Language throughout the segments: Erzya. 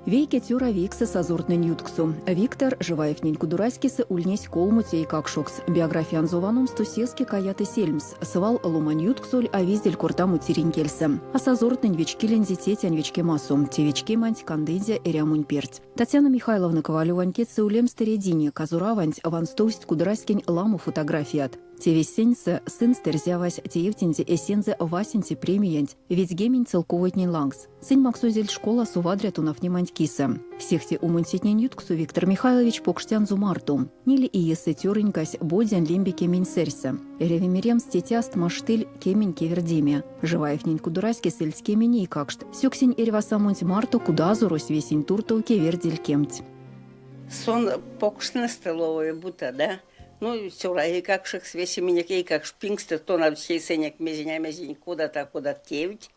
Вейке цёра вейксэ сазортнэнь ютксо. Виктор Живаевтнень кудораськесэ ульнесь колмоце эйкакшокс. Биографиянзо ваномсто сеске каяты сельмс. Свал ломань ютксоль, а виздель кортамо тиринь кельсэ. А сазортнэнь вечкилинзе тетянь вечкемасо. Те вечкеманть кандынзе эрямонь перть. Татьяна Михайловна Ковалевань кедьсэ улемстэ редине, казораванть ванстовсть кудораськень ламо фотографият. Тевесь сеньсэ, сынст эрзявась теевтинзе эсензэ васенце премиянть ведьгемень целковойтнень лангс. Сынь максозельть школасо вадря тонавтнеманть кисэ. Сехте умоньсетнень ютксо Виктор Михайлович покштянзо марто. Ниле иесэ цёрынькась бодянь лембе кемень сэрьсэ. Эряви меремс, тетяст маштыль кемень кевердеме. Живаевтнень кудораськесэльть кемень эйкакшт. Сёксень эрьва самонть марто кудазорось весень туртов кевердиль кемть. Сон покштнэстэ ловови бута, да? Ну, цёра эйкакшокс весе минек эйкакш пингстэ тонавтсь эйсэнек мезень а мезень кодат а кодат тевть.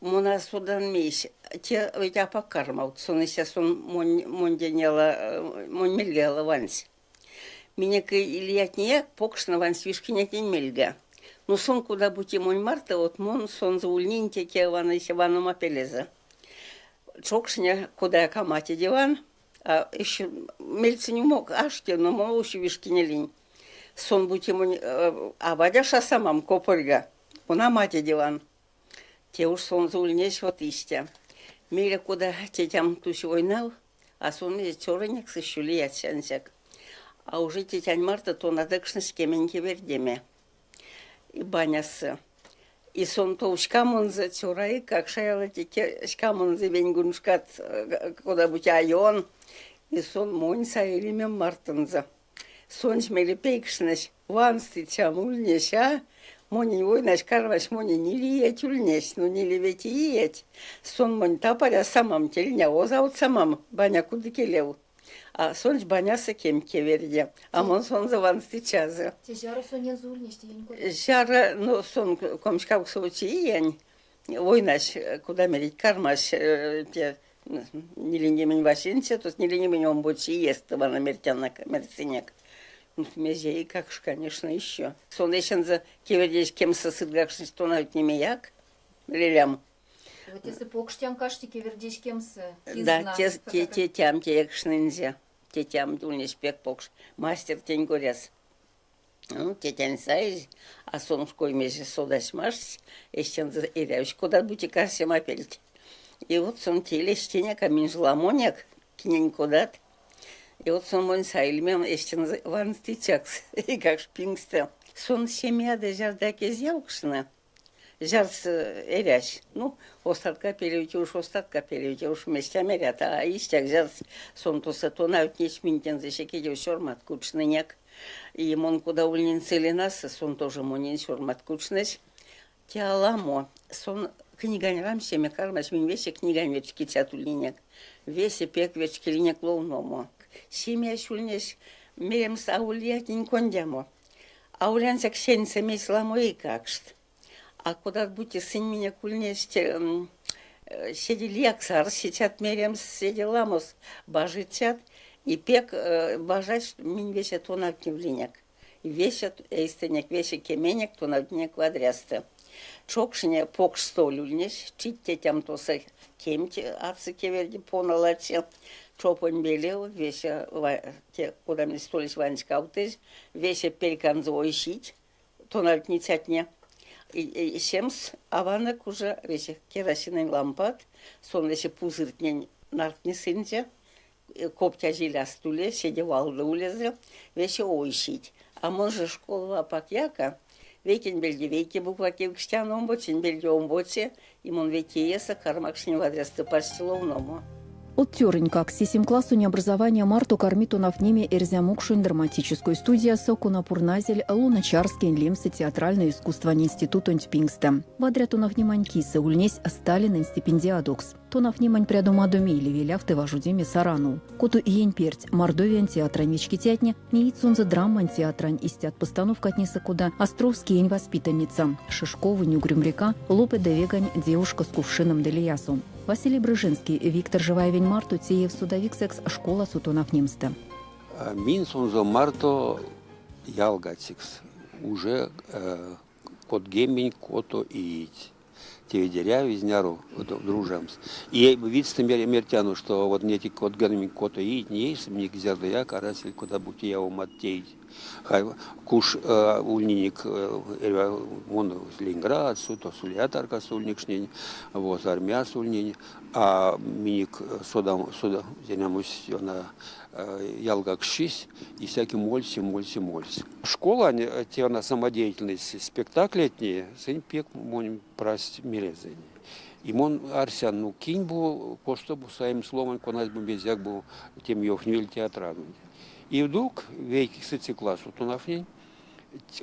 Мон а содан мейсь. Те ведь апак кармавт. Сон истя сон монь монь яла монь мельга яла вансь. Минек лиятнеяк покштнэ вансть вишкинетнень мельга. Но сон кода-бути монь марто, вот мон сонзэ ульнинь теке ваныся ванома пелезэ. Чокшне, кода а матедеван, а еще мельцень умок ашти, но мон уш вишкинелинь. Сон бути монь авадяша самам копорьга, она матедеван. Те уш сонзэ ульнесь вот истя. Мейле кода тетям тусь войнав, а сон цёрынекс ещё лиядсь ансяк. А уже тетянь марто тонадокшнось кемень кевердеме и банясо. И сон то ськамонзо цёра эйкакш ялатеке ськамонзо вень куншкат кода-бути а ён. И сон монь саилимем мартонзо. Сонсь мейле пейкшнесь, ванстыцям ульнесь, а? Монень войнась кармась, монень ниле ульнесь, ну ниле вети иеть. Сон монь тапаря самам тельня, озавтсамам баня кудыкелев. А сонсь банясо кемть кеверди, а мон сонзэ ванстыцязо. Те зяро сонензэ ульнесь тиень коряс? Зяро, ну, сон комськавксовоце иень, войнась, куда мерить, кармась те ниленьгемень васенце, то есть ниленьгемень омбоце иестэ вана мертянок, мерсынек. Мезе эйкакш, конечно, еще. Сон эсензэ кевердезь кемсэ сыргакшнось тонавтнемеяк, лелям. Вот если покштям ашти кевердезь кемсэ, Да, те, те, тетям теекшнинзе. Тетям ульнесь пек покш мастер тень коряс. Ну, тетянь саизь, а сон кой-мезе содась маштсь, эстензэ эрявсь кодат-бути карсема пельть. И вот сон телесь теняк, а минь же ламонек, кинень кодат. И вот сон монь саилимем эстензэ ванстыцякс, эйкакш пингстэ. Сон семиядо зярдояк эзь явкшно, Зярс эрясь. Ну, остатка пелевть уш, остатка пелевть уш мезть а мерят, а истяк зярс сон тосо тонавтнесь, минь тензэ секе сёрмат кучнынек. И мон кода ульнинь Целинасо, сон тоже монень сёрмат кучнесь. Те аламо. Сон книгань рамсеме кармась, минь весе книгань вечкицят ульнинек. Весе пек вечкилинек ловномо. Семиясь ульнесь, меремс, аволь лиятнень кондямо. А ули ансяк сеньсэ мейс ламо эйкакшт. А кодат-бути сынь минек ульнесть седе лиякс арсицят меремс, седе ламос бажицят. И пек бажасть, минь весе тонавтневлинек. Весе эйстэнек, весе кеменек тонавтнинек вадрясто. Чокшне покш столь ульнесь, чить тетям тосо кемть ацы кеверди пона ладсо. Чопонь велев весе те кода столесь ванськавтызь, весе перьканзо ойсить тонавтницятне. Семс аванок уже весе керосинэнь лампат, сон весе пузыртнень нардтнесынзе, коптязь иляст уле, седе валдо улезэ, весе ойсить. А мон же школава апак яка, вейкень пельде вейке буква кевкстян, омбоцень пельде омбоце, и мон ветееса кармакшнынь вадрясто парсте ловномо. Од цёрынькак сисем классонь образования марто карми тонавтнеме эрзя-мокшонь драматической студиясо, кона пурназель Луначарскиень лемсэ театральной искусствань институтонть пингстэ. Вадря тонавтнемань кисэ ульнесь Сталинэнь стипендиадокс. Тонавтнемань прядомадо мейле велявты важодеме Саранов. Кото иень перть Мордовиянь театрань вечкицятне неить сонзэ драмань театрань истят постановкатнесэ, кода Островскиень воспитанница, Шишковонь Угрюм река, Лопе де Вегань Девушка с кувшином ды лиясо. Василий Брыжинский, Виктор Живаевень марто теевсь содавиксэкс школасо тонавтнемстэ. Минь сонзэ марто ялгацикс уже кодгемень кото иеть. Теведеряви зняро дружамс. И видьстэ мертяно, что вот неть кодгемень кото иеть неезь, минек зярдояк арасель кода-бути явомат теить. Куш ульнинек эрьва мон Ленинградсо, тосо лия таркасо ульнекшнинь, вот армиясо ульнинь, а минек содам, сода, зянямось она ялгаксчись, и всякий мольсь, мольсь, мольсь. Школань те она самодеятельность спектаклятне, сынь пек монь прасть мелезэнь. И мон арсян, ну кинь бу, косто бу саемс ломань, конась бу мезеяк бу тем ёвтневель театранть. И вдруг вейкице классо тонавтнинь,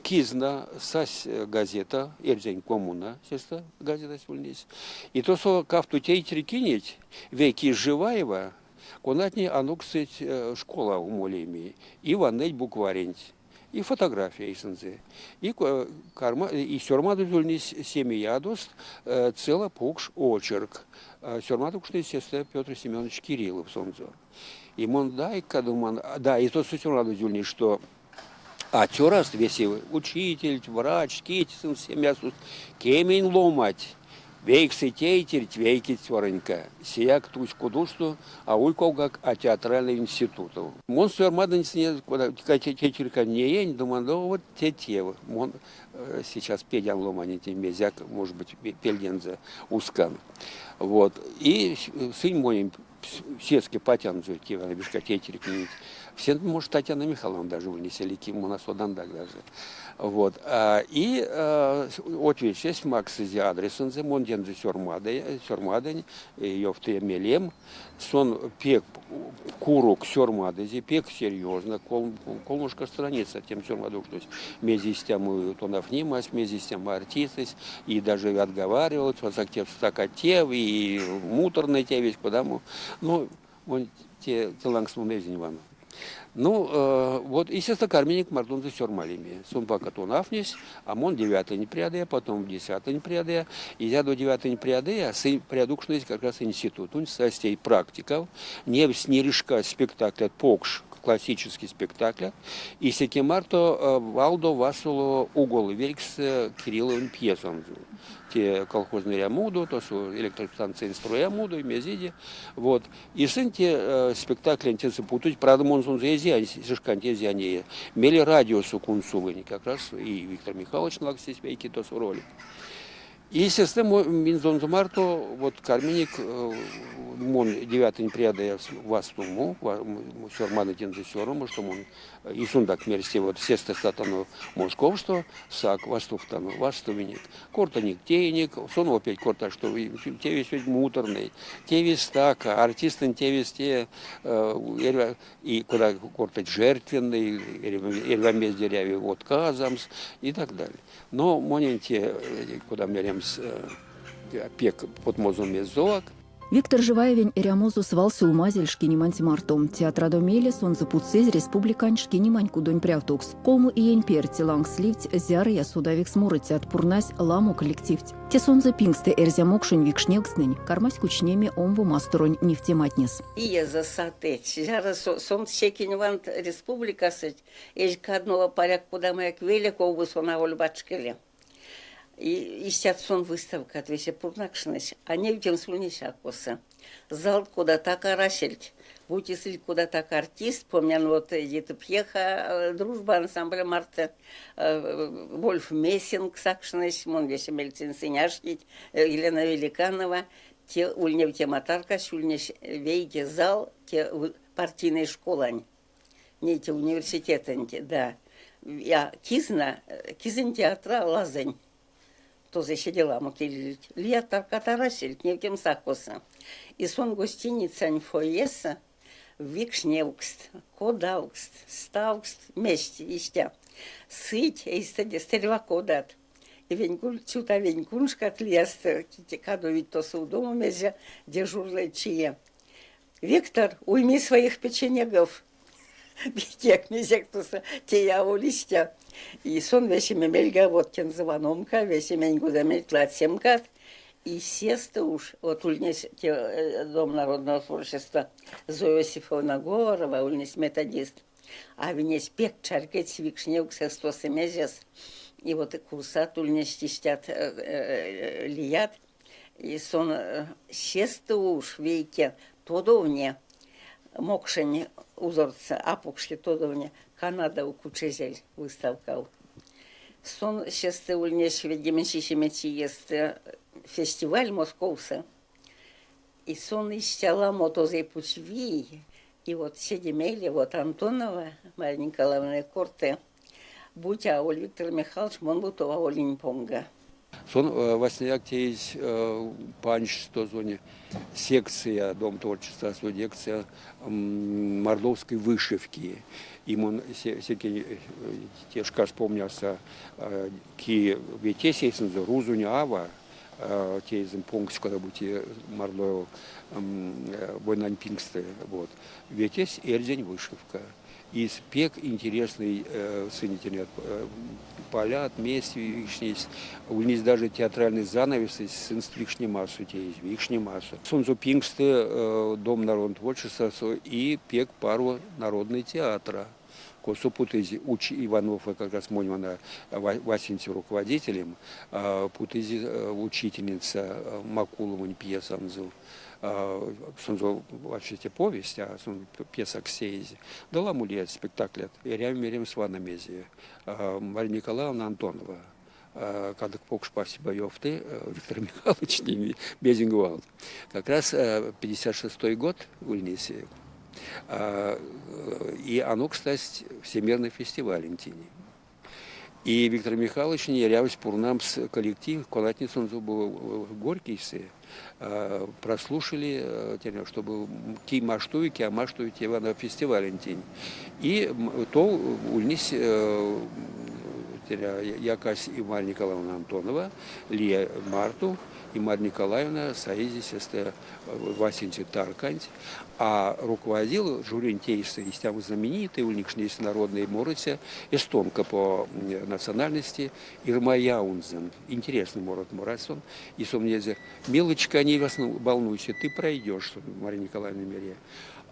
кизна сась газета, Эрзянь коммуна, сестэ газетась ульнесь. И тосо кавто тейтерь кинеть, вейке Живаева, конатне анокстыть школав молеме, и ванныть букваренть, и фотография эйсэнзэ. И карма и сёрмадозь ульнесь семиядост цела покш очерк. Сёрмадокшнось сестэ Петр Семенович Кириллов сонзэ. И мон дай-ка думан, да, и тосо сёрмадозь ульнесь, что а цёраст весе учительть, врачт, кить сынст семиясост, кемень ломать, вейксэ тейтерть, вейке цёрынька. Сеяк тусь кудосто, аволь ковгак, а театральной институтов. Мон сёрмадынь кода тетерька неень, думан, да вот те тев. Мон сейчас педян ломанентень мезяк, может быть, пельдензэ ускан. Вот. И сынь монь сеске патянзо те вишка тетерькиненть. Все, может, Татьяна Михайловна даже вынесли, ким у нас одандак даже. Вот. И отвечесь максызе адресэнзэ, мон тензэ сёрмадынь, ёвтыя мелем. Сон пек курок сёрмадызе, пек серьезно, колмошка страница тем сёрмадокшнось. Мезе истямо тонавтнемась, мезе истямо артистэсь, и даже отговаривал, стака тев, и муторный тевесь, кодамо. Ну, мон те лангс мон эзинь вано. Ну, вот, естественно, карминек мартонзо сёрмалеме. Сон пока тонавтнесь, а мон девятый прядыя, потом десятый прядыя. И зярдо девятый прядыя, сынь прядукшнызь как раз институтонть, састь тей практикав, невтсть нерьшка спектаклят покш, классический спектаклят. И секе марто валдо васоло угол велькссэ Кирилловонь пьесанзо. Те колхозной эрямодо, тосо электростанциянь строямодо, мезеде. Вот. И сынь те спектаклянть тесэ путыть, правда, мон сонзэ эзия, се шканть эзия нее. Мейле радиосо кунсолынь как раз, и Виктор Михайлович налксесь вейке тосо роль. И сестэ минь сонзэ марто вот карминек мон девятый прядыя вастумо, сёрмады тензэ сёрма, что мон и сундак мерсь, вот сестэ сатано Московсто, сак вастовтано, вастовинек. Кортаник теиник, сон опять корта, что тевесь ведь муторный, тевесь стака, артистэнь тевесь те и куда кортать жертвенный, эрьва мезде эряви отказамс и так далее. Но монень те, кода меремс, пек потмозом эзь Виктор Живаевень эрямозо свал сюлмазель шкинеманть марто. Театрадо мейле сонзэ путсызь республикань шкинемань кудонь прявтокс. Колмо иень перть лангс ливтсь зярыя содавикс морыцят, пурнась ламо коллективть. Те сонзэ пингстэ эрзя-мокшонь викшневкстнэнь кармасть кучнеме омбо масторонь невтематнес. Иезэ сатыть. Зяро сон секень вант республикасонть эзь кадново паряк кодамояк веле, ков бу сон аволь пачкеле. И истят сон выставкат весе пурнакшнось, а невтемс ульнесь а косо. Залт кода так арасельть. Бути сыль кода так артист, помнян, вот Эдита Пьеха, Дружба ансамбля марто, Вольф Мессинг сакшнось, мон весе мельцень сынь аштить, Елена Великанова, те ульневтема таркась ульнесь вейке зал, те партийной школань. Не те университетэнть, да. Я кизна, кизэнь театра лазынь. Тозо седе ламо келильть. Лия таркат арасельть, невтемс а косо. И сон гостиницань фойесэ викшневкст, кодавкст, ставкст, мезть истя. Сыть эйстэдест эрьва кодат. И вень, цюта вень куншкат лиясто кадовить тосо удомо мезе дежурной чие. Виктор, уйми своих печенегов. Витек мезек тосо те аволь истя. И сон весеме мельга вот тензэ ваномка, весемень кудамельть ладсемкат. И сестэ уж, вот ульнесь те Дом народного творчества Зоя Иосифовна Говорова, ульнесь методист. А авинесь пек чарькодсь викшневксэс мезес. И вот курсат ульнесть истят лият. И сон сестэ уш вейке тодовне, мокшень узорце, а покшке тодовне, Канадав кучозель выставкав. Сон сестэ ульнесь ведьгеменьсисемеце иестэ фестиваль Московсо. И сон истя ламо тозой путсь вий. И вот седе мейле вот Антонова Марья Николаевна корты, будь аволь Виктор Михайлович, мон бу тов аволинь понга. Сон васняяк тейсь панжсь тозонь секция, Дом творчества, лекция мордовской вышивки. И мон секе те шкас помняса, ки ветесь эйсэнзэ рузонь ава, теезем понгсь кода-бути Мордовияв войнань пингстэ. Вот. Ветесь эрзянь вышивка. И пек интересный сынь полят, месть викшнесть. Ульнесь даже театральный занавес, сынст викшнемасо теезь, викшнемасо. Сонзэ пингстэ Дом народного творчества и пек паро народный театра. Косо путызь Уч Иванов, как раз монь вана васенце руководителем, путызь учительница Макуловань пьесанзо. Сонзо вообще повесть, а сон пьесакс теезь. Ды ламо лият спектаклят. Эряви меремс вана мезе. Мария Николаевна Антонова, кадык покш спасибо ёвты Виктор Михайлович мезень вал. Как раз 56-й год ульнесь, и анокстасть Всемирный фестивалентень. И Виктор Михайлович эрявсь пурнамс коллектив, конатне сонзэ был Горькийсэ, прослушали, чтобы ки маштови, ки а маштови те вана фестивалентень. И то ульнесь якась и Марья Николаевна Антонова, Лия марто, и Марья Николаевна саизе сестэ васенце тарканть, а руководил жюринть эйсэ истямо знаменитый ульнекшнесь народной морыця, эстонка по национальности Ирма Яунзен. Интересный морот морась сон. И сон мне милочка, не волнуйся, ты пройдешь, Мария Николаевна мери.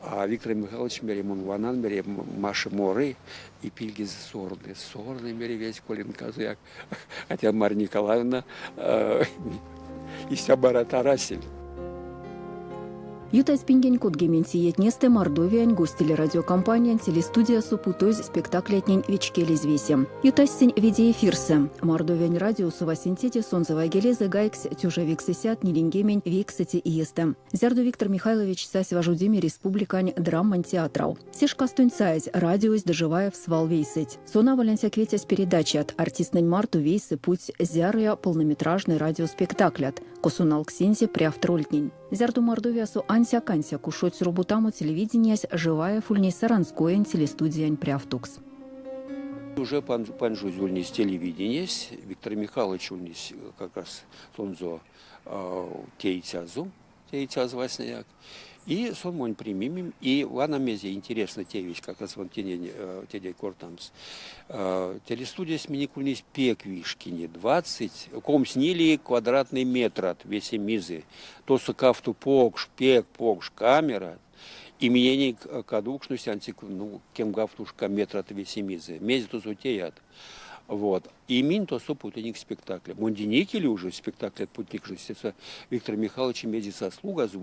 А Виктор Михайлович мери, мон ванан мери, Маша моры и пильгезэ сорны. Сорны мери весь коленказояк. Хотя Марья Николаевна истя барат арасель. Ютазь пингень 30 иетнестэ Мордовиянь гостелерадиокомпаниянь телестудиясо путозь спектаклятнень вечкелизь весе. Ютасть сынь виде эфирсэ. Мордовиянь радиосо васенцеде сонзэ вайгелезэ гайгсь 1999 иестэ, зярдо Виктор Михайлович сась важодеме республикань драмань театрав. Се шкастонть саезь, радиось ды Живаев свал вейсэть. Сон аволь ансяк ветясь передачат, артисттнэнь марто вейсэ путсь зярыя полнометражной радиоспектаклят, косо налксинзе прявт рольтнень. Зярдо Мордовиясо ансяк-ансяк ушодсь роботамо телевидениясь, Живаев ульнесь Саранскоень телестудиянь прявтокс. Уже панжозь ульнесь телевидениясь, Виктор Михайлович ульнесь как раз сонзо теицязо, теицязо васняяк. И сон монь примимим, и вана мезе интересно тевесь, как раз вон тенень теде кортамс. Телестудиясь минек ульнесь пек вишкине, 20, 24 квадратной метрат весемезэ. Тосо кавто покш, пек покш камерат, и миненек кадовкшнось ансяк, ну, кемгавтушка метрат весемезэ. Мезе тосо теят? Вот. И минь тосо путыник спектакля. Мондень икеле уже спектаклят путнекшнесь. Виктор Михайлович мезе заслугазо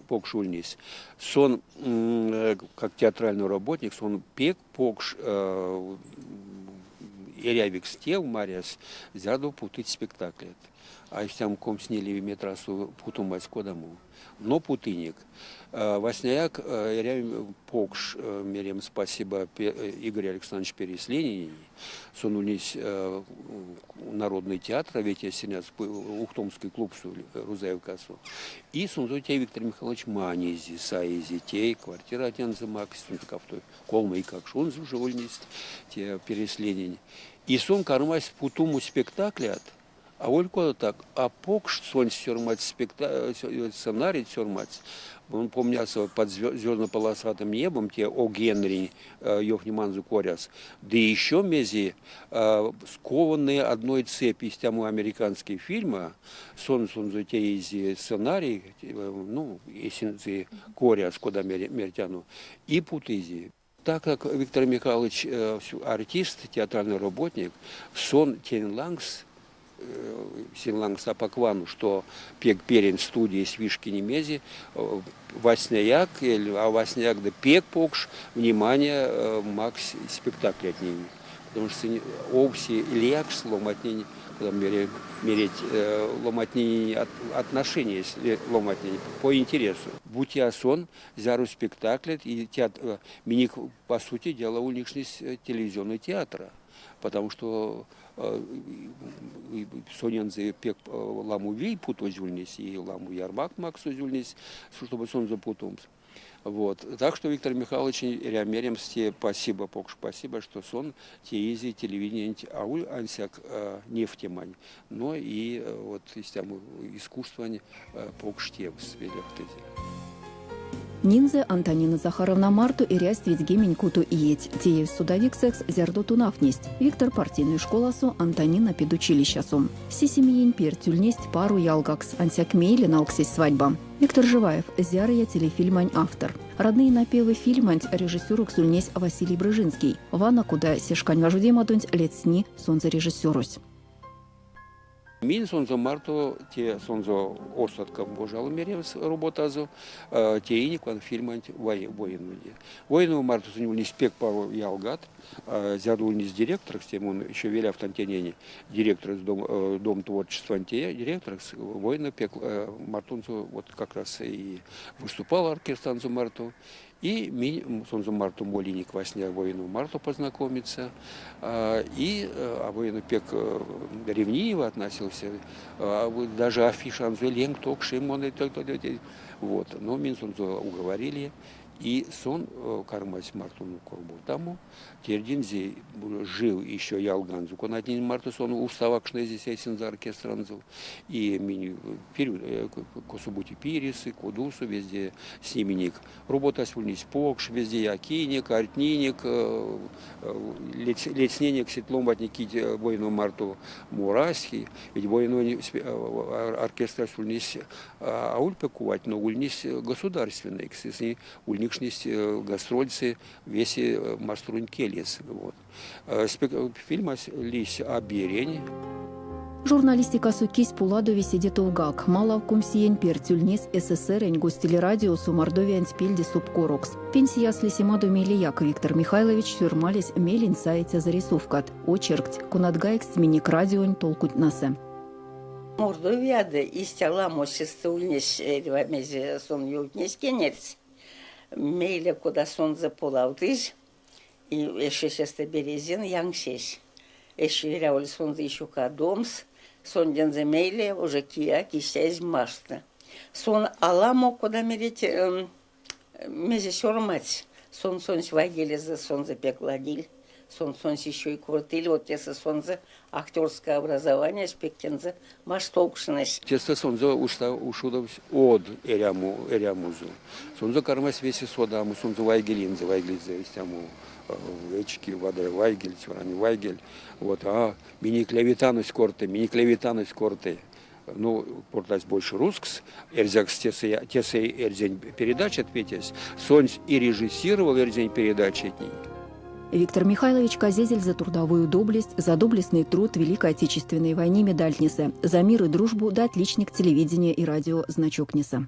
покш ульнесь. Сон, как театральный работник, сон пек покш эрявикс тев марясь, зярдо путыть спектаклят. А истямо 24 метрасо путомась кодамо. Но путыник. Васняяк эряви покш меремс спасибо Игорь Александрович Переслининень. Сон ульнесь народный театр, ветясь Ухтомской клубсо Рузаевкасо. И сонзо те Виктор Михайлович манизе, саизе тей, квартира тензэ макссь, кавто колмо эйкакшонзо уже ульнесть те Переслининь. И сон кармась путомо спектаклят, аволь кода так, а покш сонсь сёрмадсь сценарий сёрмадсь. Мон помняса под звездно-полосатым небом те О. Генри ёвтнеманзо коряс. Ды еще мезе, «Скованные одной цепи» истямо американский фильма, сон сонзэ теизе сценарий, ну, эсензэ коряс, кода мертяно, и путызе. Так как Виктор Михайлович артист, театральный работник, сон тень лангс Сень лангс апак вано, што пек берянь студиясь вишкине мезе, васняяк, а васняяк ды пек покш внимание макссь спектаклятненень. Потому что сынь овсе лиякс ломатнень, кода мерить, ломатненень отношениясь ломатнень по интересу. Бути а сон, зяро спектаклят и театр, минек, по сути дела, ульнекшнесь телевизионной театра. Потому что сонензэ пек ламо вий путозь ульнесь, и ламо ярмак максозь ульнесь, чтобы сонзэ путомс. Вот. Так что Виктор Михайлович эряви меремс те спасибо, покш спасибо, что сон теизе телевидениянть аволь ансяк невтемань, но и вот истямо искусствань покш тевс велявтызе. Нинзэ Антонина Захаровна марто эрясть 96 иеть. Теевсь содавиксэкс, зярдо тонавтнесть. Виктор партийной школасо, Антонина педучилищасо. Сисем иень перть ульнесть паро ялгакс, ансяк мейле налксесть свадьба. Виктор Живаев, зярыя телефильмань автор. Родные напевы фильманть режиссёрокс ульнесь Василий Брыжинский. Вана кода се шкань важодемадонть ледстни сонзэ режиссёрось. Минь сонзэ марто те сонзэ остатка можна меремс роботазо, теинек вана фильманть военной. Военного марто сынь ульнесть пек паро ялгат, зярдо ульнесь директорокс, тем он еще велявтан тенень директорокс дом, дом творчестванть директорокс, военно пек мартонзо вот как раз и выступал оркестранзо марто. И минь сонзэ марто молинек васня военного марто познакомиться. И военно пек ревниво относился. Даже афишанзо ленг токшемон. Вот. Но минь сонзэ уговорили. И сон кармась мартонок роботамо. Тердинзе жив еще ялганзо, конатнень марто сон уставакшнызе эсензэ оркестранзо. И минь косо-бути Пирсы, Кудусу, везде сниминек. Роботась ульнесь покш, везде якинек, ардтнинек, ледстнинек сеть ломантне, кить военной марто морасть. Ведь военной оркестрась ульнесь аволь пек кувать, но ульнесь государственной. Ульнекшнесть гастрольсэ весе масторонь келес. Вот. Фильмась лиссь а берянь. Журналистикасо кись поладови седе товгак. Малав 20 иень перть ульнесь СССР-нь Гостелерадиосо Мордовиянть пельде собкорокс. Пенсияс лисемадо мейлеяк Виктор Михайлович сёрмалесь мелень саиця зарисовкат, очеркть, конат гайгсть минек радионь толкунтнэсэ. Мордовиядо истя ламо сестэ ульнесь эрьва мезе сон ёвтнесь кенерсь. Мейле, кода сонзэ полавтызь, и эщо сестэ Березин янксесь. Эщо эряволь сонзэ ещё кадомс, сондензэ мейле уже кияк истя эзь машто. Сон аламо, кода мерить, мезе сёрмадсь. Сон сонсь вайгелезэ сонзэ пек ладиль. Сон сонсь ещё и кортыль, вот тесэ сонзэ актерское образованиясь пек тензэ маштовкшнось. Тестэ сонзэ ушодовсь од эрямо, эрямозо. Сонзэ кармась весе содамо, сонзэ вайгелензэ, вайгельзэ истямо вечки, вадря вайгель, цёрань вайгель. Вот, а минек Левитанось корты, минек Левитанось корты. Ну, кортась больше русскс, эрзякс тесэ, тесэ эрзянь передачат ветясь. Сонсь и режиссировал эрзянь передачатнень. Виктор Михайлович казезель за трудовую доблесть, за доблестный труд в Великой Отечественной войне медальтнесэ, за мир и дружбу да отличник телевидения и радио значоктнесэ.